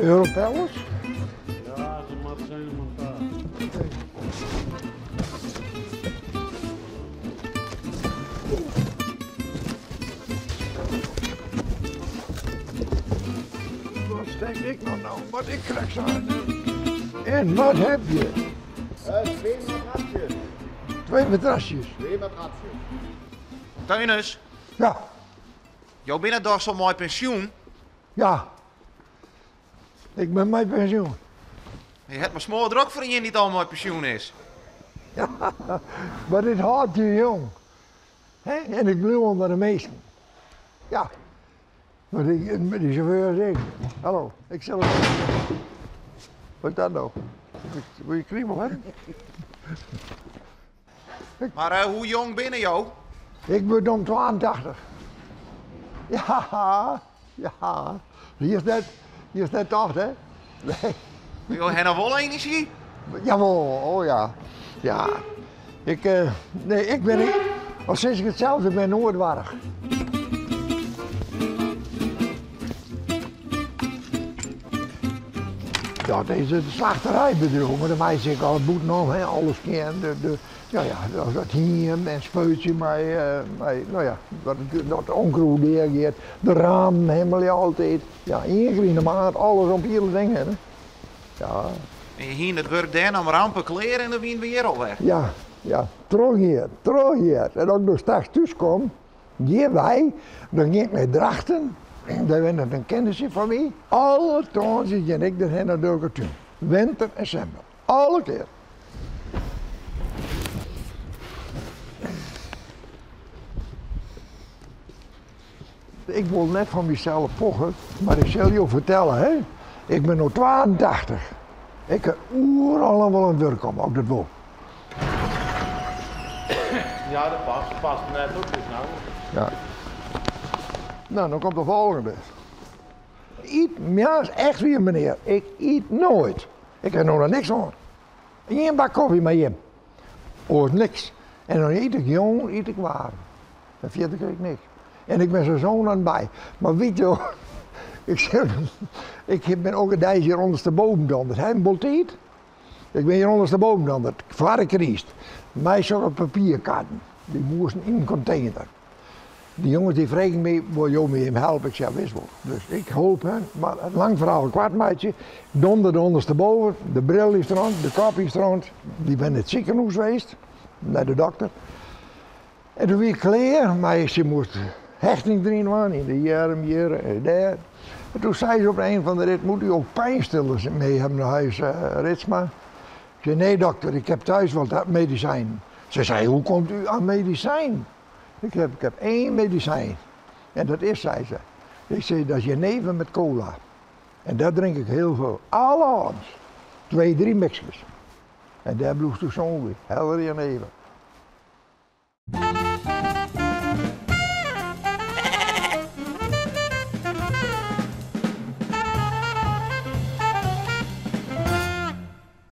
Europellers? Ja, ze moatte zijn montage. Wat stek ik noch no? Wat ik krekt sein En wat heb je? Twee matratsjes. Twee matrasjes. Twee matratsjes. Theunis, Ja, jo binne dochs al mei pensjoen? ja. Ik ben mei pensjoen. Je hebt maar smoordrok foar ien dy't al mei pensjoen is. Ja, mar dit hâldt je jong. Hè? En ik bliuw ûnder de minsken. Ja. Want ik, die chauffeur zegt, hallo, ik zal het... Wat is dat nou? Wil je kriebel hebben? Mar hoe jong binne jo? Ik wurd om 82. Ja, ja. Hier is net, hier is net tocht, hè? Nee. Jo hawwe noch wol enerzjy? Jawol, oh ja. Ja. Ik, nee, ik bin, al sis ik it sels, ik bin noait warch. Dat is it slachterijbedriuw, mar dan meitsje ik al bûtenom, hè, alles kin. De, ja, ja, dat hiem en spuitsje mei, mei no ja, dat dat onkruid deagiet. De ramen himmelje altyd. Ja, ien kear yn de maand alles om it hiele ding hinne. Ja. En je hiene it wurk dêr noch mar amper klear en dan wiene we hjir alwer. Ja, ja, trochgean, trochgean. En as ik no straks thús kom, hjirwei, dan gean ik nei Drachten. Dêr wennet in kennisje fan my. Alle tongersdeis gean ik derhinne nei Durketún. Winter en simmer. Alle kear. Ik wol net fan mysels poche, mar ik sil jo fertelle, hè. Ik bin no 82. Ik kin oeral noch wol oan it wurk komme, as ik dat wol. Ja, dat past, past net op, dus nou. Ja. Nou, dan komt de volgende. Yt, ja, echt wier menear, ik yt noait. Ik ha no noch niks hân. Ien bak kofje mei jim. Oars niks. En dan yt ik jûn yt ik waarm. En fierder krij ik niks. En ik bin sa oan en by. Mar witte jo, ik sil, ik bin ook in deis hjir ûndersteboven donderd. Ha in bol tiid? Ik bin hjir ûndersteboven donderd, foar de kryst. Mei sokke papierkarren. Dy moasten yn in kontener. Dy jonges dy fregen my, wol jo my even helpe? Ik sei, wis wol. Dus ik holp hen, mar it lang ferhaal koart meitsje, donderde ûndersteboven, de bril is rûn, de kop is rûn. Dy binne nei it sikehûs west, nei de dokter. En doe wie ik klear, mar se moast hechting deryn dwaan, yn de earm hjir en dêr. En toen sei se op een fan de rit, moet u ook pijnstillers mee hebben naar huis, Ritsma? Ik zei, nee dokter, ik heb thuis wel dat medicijn. Ze zei, hoe komt u aan medicijn? Ik heb één medicijn. En dat is, zei ze. Ik zei, dat is jenever met cola. En dat drink ik heel veel. Alle avonds. Twee, drie mixjes. En dêr bliuwst do sûn by. Helder jenever.